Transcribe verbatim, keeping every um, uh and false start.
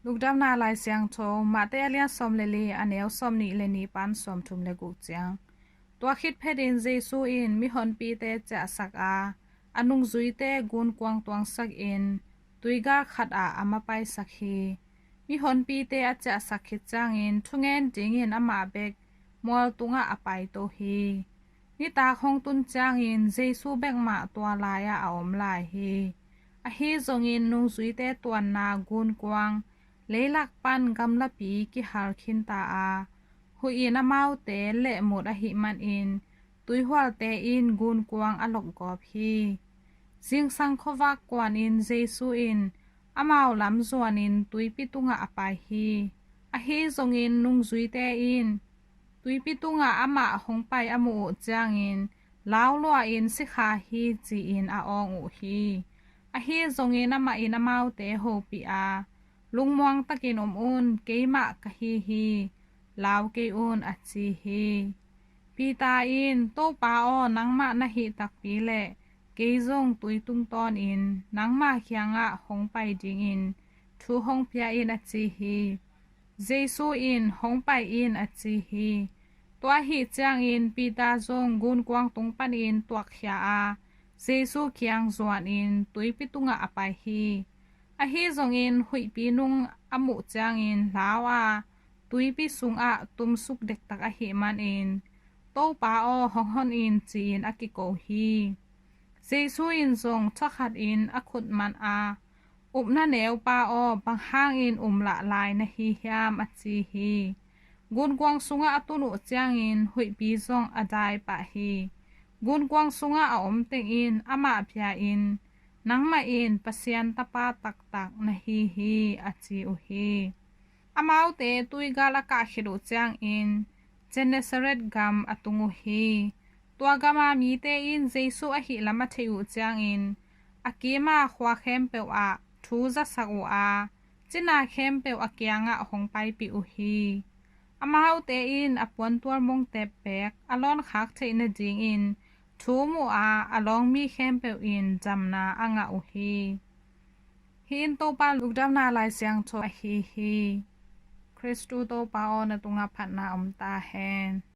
Lukdamna Lai Siangtho, Mate a lian sawm le li, a neu sawm nih le nih pan sawm thum le guk ciang. Tua khit phetin Jesu in mihonpite ciahsak a, a nungzuite gunkuang tuangsak in tuigal khat ah a mapaisak hi. Mihonpite a ciahsak khit ciangin thungen dingin amah bek mual tungah a paito hi. Nitak hong tun ciangin Jesu bek mah tua lai-ah a om lai hi. Ahi zongin nungzuite tuanna gunkuang leilak pan gamlapi kihal khinta a, huih in amaute lehmut ahih manin tuihualte in gunkuang a lokgawp hi. Zingsang khuavak kuanin Jesu in amau lam zuanin tuipi tungah a pai hi. Ahi zongin nungzuite in tuipi tungah amah hong pai a muh uh ciangin, lau lua-in, "Sikha hi," ci-in a awng uh hi. Ahi zongin amah in amaute hopih a, "Lungmuang takin om un, keimah ka hi hi, lau kei un," a ci hi. Peter in, "Topa aw, nangmah na hih takpi leh kei zong tui tungtawnin nangmah kiangah hong pai dingin thu hong pia in," a ci hi. Jesu in, "Hong pai in," a ci hi. Tua ahih ciangin Peter zong gunkuang tung panin tuakkhia a, Jesu kiang zuanin tuipi tungah a pai hi. Ahi zongin huihpi nung a muh ciangin lau a, tuipi sungah tumsuk dektak ahih manin, "Topa aw, hong hon in," ci-in a kiko hi. Jesu in zong thakhatin a khut man a, "Upna neupa aw, bang hangin um lah lai na hi hiam?" a ci hi. Gunkuang sungah a tun uh ciangin huihpi zong a dai pah hi. Gunkuang sungah a om teng in amah bia-in, "Nangmah in Pasian Tapa taktak na hi hi," a ci uh hi. Amaute tuigal a kah khit uh ciangin Gennesaret gam a tung uh hi. Tua gama mite in Jesu ahih lam a theih uh ciangin a kima khua khempeuh ah thu zasak uh a, cina khempeuh a kiangah hong paipih uh hi. Amaute in a puantual mongtep beek a lawnkhak theih nadingin thu mu a, a lawng mi khempeuh in damna a ngah uh hi. Hih in Topa Lukdamna Lai Siangtho ahi hi. Khristu Topa aw, na tungah phatna om ta hen.